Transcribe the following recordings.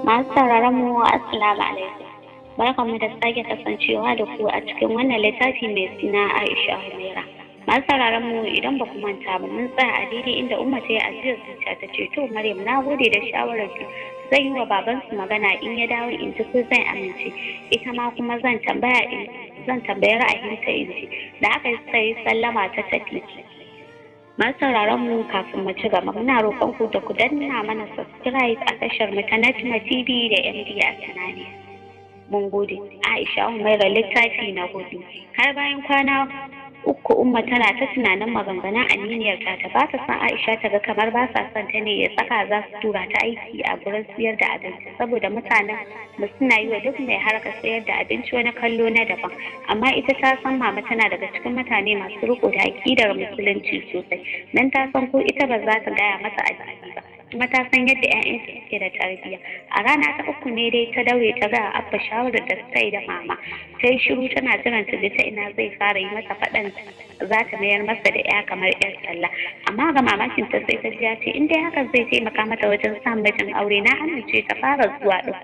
Masu sauraron mu, assalamu alaikum. Barkanmu da sake kasancewa da ku a cikin wannan littafi mai suna Aisha Humaira. Masu sauraron mu, idan ba ku manta ba, mun tsaya a daidai inda Umma ta yi ajiyar zuciya ta ce, "To Maryam, na gode da shawarar ki. Zan yi wa babansu magana in ya dawo in ji ko zan amince. Ita ma kuma zan tambaya in zan tambayi ra'ayinta in ji." Da aka yi sallama ta tafi. Masu sauraron mu, kafin mu ci gaba, muna roƙon ku da ku danna mana subscribe a tashar mu ta Najma TV da MD a Tunani. Mun gode. Aisha Humaira, littafi na hudu. Har bayan kwana 3 Umma tana ta tunanin maganganun aminiyar ta. Ta ba ta son Aisha ta ga kamar ba sa son ta ne ya saka za su tura ta aiki a gurin siyar da abinci, saboda mutanen mu suna yi wa duk mai harkar sayar da abinci wani kallo na daban. Amma ita ta san mama tana daga cikin mutane masu riko da aƙidar Musulunci sosai, dan ta san ko ita ba za ta gaya masa addini ba, kuma ta san yadda 'ya'yanta suke da tarbiyya. A rana ta uku ne dai ta daure ta ga Abba shawarar da ta yi da mama. Ta yi shiru tana jiran ta ji ta ina zai fara yi mata faɗan za ta mayar masa da 'ya kamar 'yar talla. Amma ga mamakin ta, sai ta ji ya ce in dai hakan zai taimaka mata wajen samun mijin aure, na amince ta fara zuwa ɗin.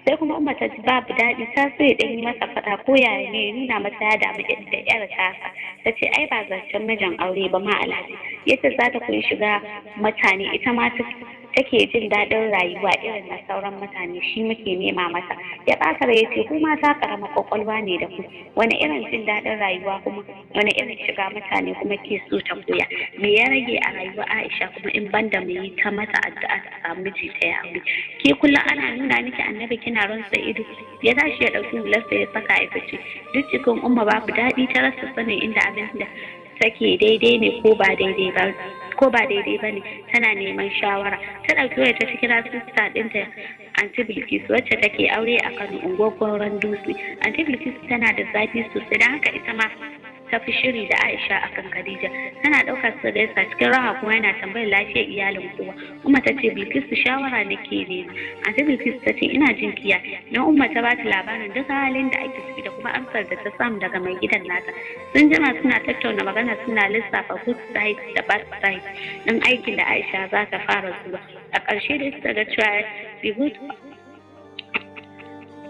Sai kuma Umma ta ji babu daɗi. Ta so ya ɗan yi masa faɗa ko yaya ne ya nuna masa ya damu da ƴar tasa. Ta ce, "Ai ba zancen mijin aure ba ma Alhaji, yadda za ta koyi shiga mutane, ita ma take jin daɗin rayuwa irin na sauran mutane, shi muke nema mata." Ya ɓata ya ce, "Ku mata ƙaramar ƙwaƙwalwa ne da ku. Wani irin jin daɗin rayuwa kuma wani irin shiga mutane kuma ke so ta koya? Me ya rage a rayuwa Aisha kuma in banda mu yi ta mata addu'a ta samu miji ta yi aure? Ke kullum ana nuna miki Annabi kina runtse ido." Ya tashi ya ɗauki hularsa ya saka ya fice. Duk cikin Umma babu daɗi, ta rasa sanin inda abin da take daidai ne ko ba daidai ba ne. Tana neman shawara. Ta ɗauki wayar ta kira sister ɗinta, Anti Bilkisu, wacce take aure a Kano, unguwar Goron Dutse. Anti Bilkisu tana da zafi sosai, don haka ita ma ta fi shiri da Aisha akan Khadija. Tana ɗaukar su gaisa cikin raha, kuma yana tambayar lafiyar iyalin kowa. Umma ta ce, "Bilkisu, shawara nake nema." Anti Bilkisu ta ce, "Ina jin kiya." Don Umma ta bata labarin duk halin da ake ciki da kuma amsar da ta samu daga mai gidan nata. Sun jima suna tattauna magana, suna lissafa good side da bad side ɗin aikin da Aisha za ta fara zuwa. A ƙarshe dai suka ga cewa the good,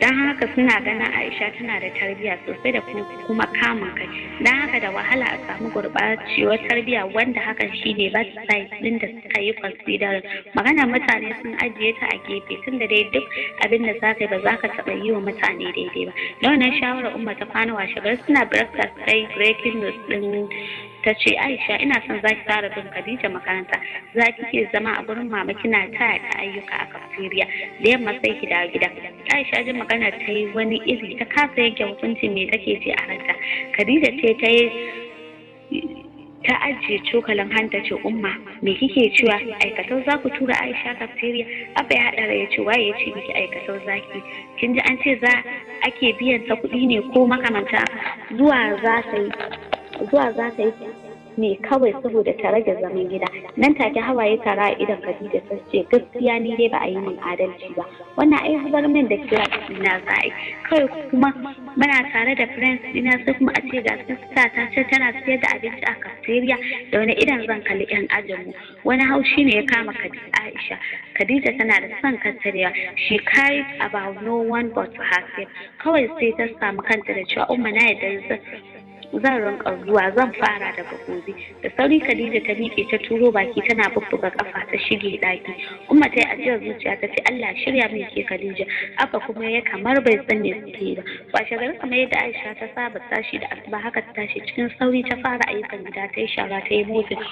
don haka suna ganin Aisha tana da tarbiyya sosai da kuma kamun kai, don haka da wahala a samu gurɓacewar tarbiyya, wanda hakan shine bad side ɗin da suka yi consider. Maganar mutane sun ajiye ta a gefe, tunda dai duk abin da za ka yi ba za ka taɓa yi wa mutane daidai ba. Da wannan shawarar Umma ta kwana. Washe gari suna breakfast sai breaking news ɗin. Ta ce, "Aisha, ina son za ki fara bin Khadija makaranta. Za ki ke zama a gurin mama kina taya ta ayyuka a cafeteria, da yamma sai ki dawo gida." Aisha jin magana ta yi wani iri, ta kasa yanke hukuncin me take ji a ranta. Khadija ce ta yi ta ajiye cokalin hanta ce, "Umma, me kike cewa? Aikatau za ku tura Aisha cafeteria?" Abba ya haɗa ya ce, "Waye ya ce miki aikatau zaki? Kin ji an ce za ake biyan ta kuɗi ne ko makamanta? Zuwa za ta yi ne kawai saboda ta rage zaman gida." Nan take hawaye tara a idon Khadija. Ta ce, "Gaskiya ni dai ba a yi min adalci ba. Wannan ai zubar min da kira na za a yi kawai. Kuma muna tare da friends ɗina, sai kuma a ce ga sister ta ce tana siyar da abinci a cafeteria. Da wani idan zan kalli yan ajinmu?" Wani haushi ne ya kama Aisha. Khadija tana da son kanta da yawa. She cared about no one but herself. Kawai sai ta samu kanta da cewa, "Umma, na yadda, zan rinka zuwa, zan fara daga gobe." Da sauri Khadija ta miƙe, ta turo baki tana bubbuga kafa, ta shige ɗaki. Umma ta yi ajiyar zuciya ta ce, "Allah shirya min ke Khadija." Abba kuma ya kamar bai san me suke ba. Washe gari, kamar yadda Aisha ta saba tashi da asuba, haka ta tashi cikin sauri ta fara ayyukan gida. Ta yi shara, ta yi mopping,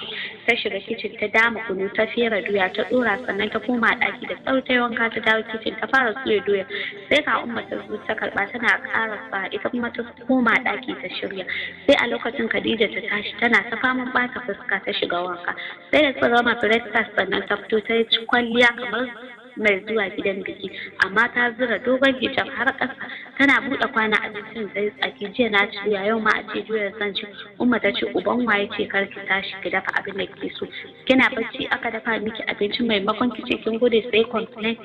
ta shiga kicin ta dama kunu, ta fere doya ta dora, sannan ta koma ɗaki da sauri ta yi wanka, ta dawo kicin ta fara soya doya. Sai ga Umma ta zo ta karɓa tana ƙarasa, ita kuma ta koma ɗaki ta shirya. Sai a lokacin Khadija ta tashi tana ta faman ɓata fuska ta shiga wanka. Sai da suka gama breakfast sannan ta fito. Ta yi kwalliya kamar mai zuwa gidan biki, amma ta zura dogon hijab har ƙasa. Tana buɗe kwana abincin zai tsaki, "Jiya na ci doya, yau ma a ce doyar zan ci." Umma ta ce, "Uban waye ce kar ki tashi ki dafa abin da kike so? Kina bacci aka dafa miki abinci, maimakon ki ce kin gode sai complain."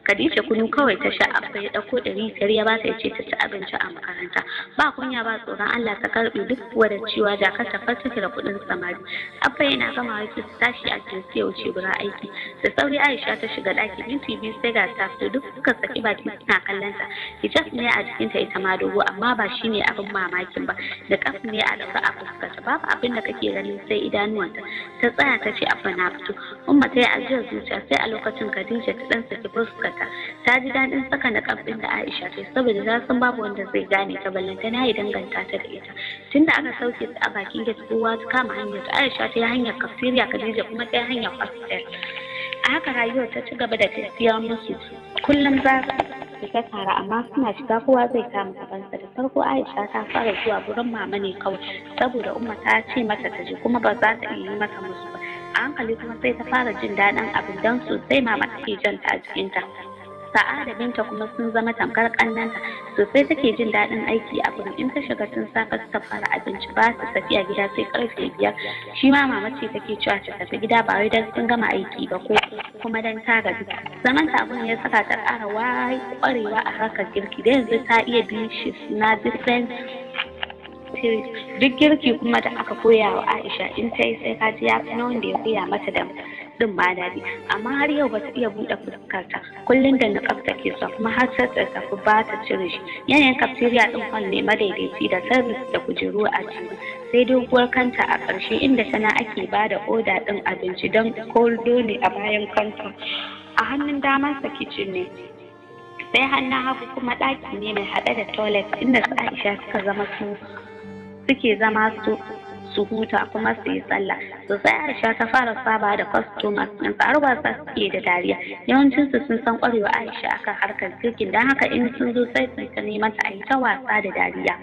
Khadija kunu kawai ta sha. Abba ya ɗauko 500 ya bata, ya ce ta ci abinci a makaranta. Ba kunya ba tsoron Allah ta karɓe, duk kuwa da cewa jakar ta far take da kuɗin samari. Abba yana gama ya ce su tashi a cikin sai ya wuce gurin aiki. Da sauri Aisha ta shiga ɗaki, minti 2 sai ga ta fito. Duk suka saki baki suna kallon ta. Hijab ne a jikinta, ita ma dogo, amma ba shine abin mamakin ba. Da kaf ne a ɗaure a fuskarta, babu abin da kake gani sai idanuwanta. Ta tsaya ta ce, "Abba, na fito." Umma ta yi ajiyar zuciya. Sai a lokacin Khadija ta ɗan saki fuskarta. Ta ji daɗin saka niƙab ɗin da Aisha ta yi, saboda ta san babu wanda zai gane ta, ballantana ya danganta ta da ita. Tunda aka sauke su a bakin gate, kowa ta kama hanyar ta. Aisha ta yi hanyar cafeteria, Khadija kuma ta yi hanyar hostel. A haka rayuwar ta ci gaba da tafiya musu. Kullum za su fita tare, amma suna shiga kowa zai kama gabansa. Da farko Aisha ta fara zuwa gurin Mama ne kawai saboda Umma ta ce mata ta je, kuma ba za ta iya yi mata musu ba. A hankali kuma sai ta fara jin daɗin abin, don sosai Mama take janta a jikinta. Sa'a da Binta kuma sun zama tamkar ƙannenta. Sosai take jin daɗin aiki a gurin. In ta shiga tun safe ta fara abinci, ba su tafiya gida sai karfe 5. Shi ma Mama ce take cewa ta tafi gida, ba wai don sun gama aiki ba ko kuma don ta gaji. Zaman ta abun ya saka ta ƙara ƙwarewa a harkar girki, da yanzu ta iya dishes na different series. Duk girki kuma da aka koya wa Aisha, in ta yi sai ka ji ya fi na wanda ya koya mata da din ma daɗi. Amma har yau bata iya buɗe fuskarta. Kullum da niƙaf take so, kuma har ta tafi ba ta cire shi. Yanayin cafeteria ɗin, hall ne madaidaici da service da kujeru a ciki, sai doguwar kanta a ƙarshe inda sana ake ba da oda ɗin abinci, don corridor ne a bayan kanta. A hannun damansa kicin ne, sai hannun hagu kuma ɗaki ne mai haɗe da toilet, inda su Aisha suka zama su suke zama su huta kuma su yi sallah. Sosai Aisha ta fara saba da customers ɗin, har wasa suke da dariya. Yawancin su sun san ƙwarewa Aisha akan harkar girkin, don haka in sun zo sai su ta neman ta, a yi ta wasa da dariya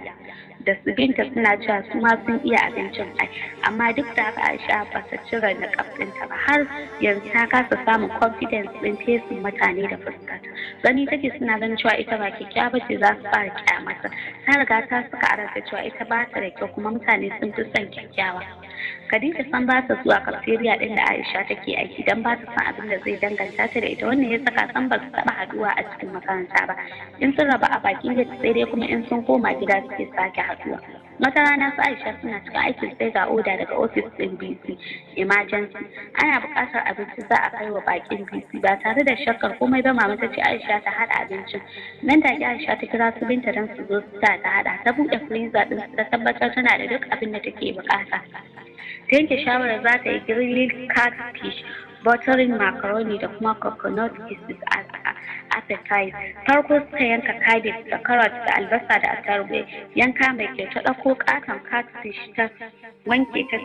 da su. Binta suna cewa su ma sun iya abincin ai. Amma duk da haka Aisha ba ta cire niƙaf ɗinta ba. Har yanzu ta kasa samun confidence ɗin facing mutane da fuskata. Gani take suna ganin cewa ita ba kyakkyawa ba ce, za su fara kyamata. Ta riga ta saka a ranta cewa ita ba ta da kyau, kuma mutane sun fi son kyakkyawa. Khadija san ba ta zuwa cafeteria ɗin da Aisha take aiki, don ba ta san abin da zai danganta ta da ita. Wannan ya saka san ba su taɓa haɗuwa a cikin makaranta ba. In sun raba a bakin gate, sai dai kuma in sun koma gida suke sake haɗuwa. Wata rana su Aisha suna cikin aikin, sai ga oda daga ofis ɗin VC, emergency, ana buƙatar abinci za a kai wa bakin VC. Ba tare da shakkar komai ba, Mama ta ce Aisha ta haɗa abincin. Nan take Aisha ta kira su Binta don su zo su ta haɗa. Ta buɗe freezer ɗin, ta tabbatar tana da duk abin da take buƙata. Ta yanke shawarar za ta yi grilled catfish, buttery macaroni da kuma coconut pieces as appetizer. Farko suka yanka cabbage da carrot da albasa da attarugu, yanka mai kyau. Ta ɗauko katon catfish, ta wanke, ta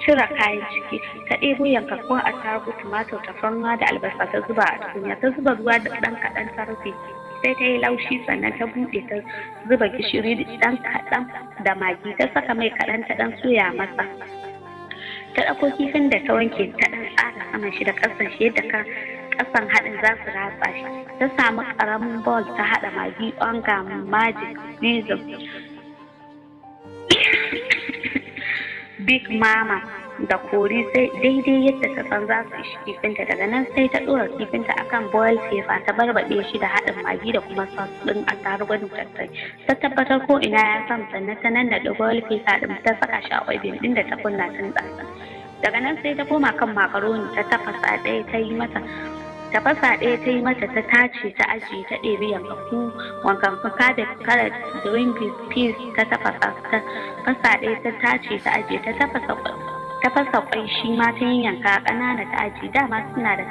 cire kayan ciki, ta ɗebo yankakkun attarugu, tumatur, tafarnuwa da albasa, ta zuba a tukunya, ta zuba ruwa da ɗan kaɗan, ta rufe sai ta yi laushi. Sannan ta buɗe, ta zuba gishiri ɗan kaɗan da Maggi, ta saka mai kaɗan, ta ɗan soya masa. Ta ɗauko kifin da ta wanke, ta ɗan tsara saman shi da ƙasan shi yadda ka ƙasan haɗin za su ratsa shi. Ta samu ƙaramin bowl, ta haɗa Maggi, Onga, magic season, Big Mama da curry, sai daidai yadda ta san za su ishi kifinta. Daga nan sai ta ɗora kifinta akan foil paper, ta barbaɗe shi da haɗin Maggi da kuma sauce ɗin attarugun tattai. Ta tabbatar ko ina ya samu, sannan ta nannaɗe foil paper ɗin, ta saka shi a oven ɗin da ta kunna tun ɗazu. Daga nan sai ta koma kan macaroni. Ta tafasa ɗaya ta yi mata tafasa ɗaya ta yi mata, ta tace, ta ajiye. Ta ɗebi yankakku wankankun cabbage, carrot, green beans, peas, ta tafasa, ta fasa ɗaya, ta tace, ta ajiye. Ta tafasa, ta fasa kwai, shi ma ta yanyanka ƙanana, ta ajiye. Dama suna da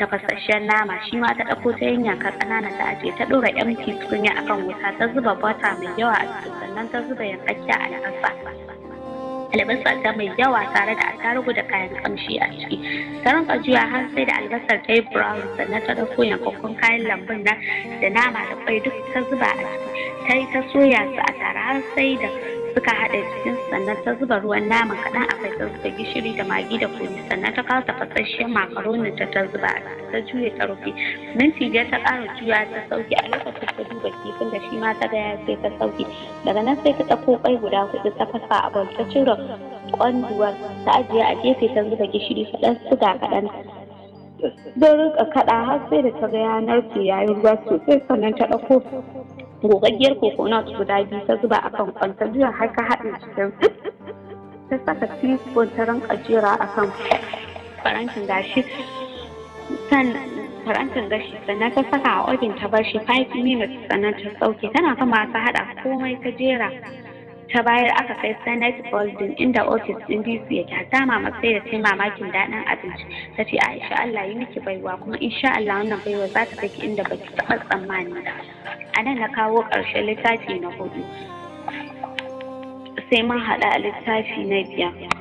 tafasasshen nama, shi ma ta ɗauko, ta yanyanka ƙanana, ta ajiye. Ta ɗora empty tukunya akan wuta, ta zuba butter mai yawa a ciki, sannan ta zuba yankakken albasa ta mai yawa tare da attarugu da kayan kamshi a ciki. Ta rinka juya har sai da albasar ta yi brown, sannan ta ɗauko yankakkun kayan lambun nan da nama da kwai, duk ta zuba a ciki. Ta yi ta soya su a tare har sai da suka haɗa jikin, sannan ta zuba ruwan naman kaɗan a kai, ta zuba gishiri da Maggi da curry. Sannan ta kawo tafasasshen macaroni ta ta zuba a ta juye, ta rufe. Minti 5 ta ƙara juya, ta sauke. A lokacin ta duba kifin da shi ma ta ga sai ta sauke. Daga nan sai ta ɗauko kwai guda huɗu, ta fasa a bowl, ta cire kwanduwar, ta ajiye a gefe. Ta zuba gishiri kaɗan, suga kaɗan. Don rinka kaɗa har sai da ta ga ya narke ya yi ruwa sosai, sannan ta ɗauko gogaggiyar coconut guda biyu ta zuba akan kwan, ta juya har ka haɗe cikin, ta saka teaspoon ta rinka jera akan farantin gashi farantin gashi. Sannan ta saka a oven ta bar shi 5 minutes, sannan ta sauke. Tana gama ta haɗa komai ta jera ta bayar, aka kai Senate Building inda ofis ɗin DC yake. Hatta mama sai da ta mamakin daɗin abinci. Ta ce, "Aisha, Allah yi miki baiwa, kuma insha Allah wannan baiwa za ta kai ki inda baki taɓa tsammani ba." A nan na kawo ƙarshen littafi na hudu, sai mun haɗa a littafi na biyar.